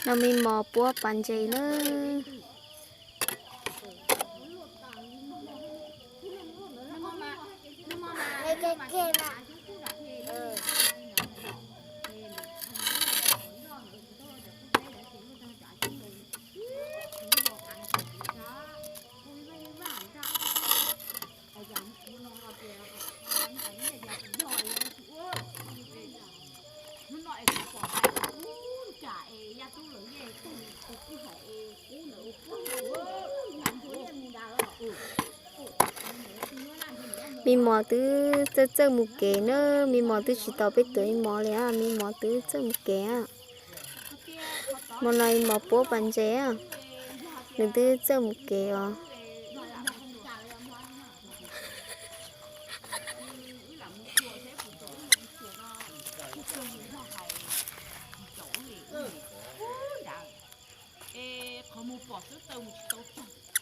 No me mos puab pas ntses na. Me mos twb txawj txawj mus kev na, me mos twb tsis tau peb tuav me mos li, me mos twb txawj mus kev. Hmo no me mos puab pas ntses, nws twb txawj mus kev os. Qhov muag pom xwb tawm mus tsis tau tag.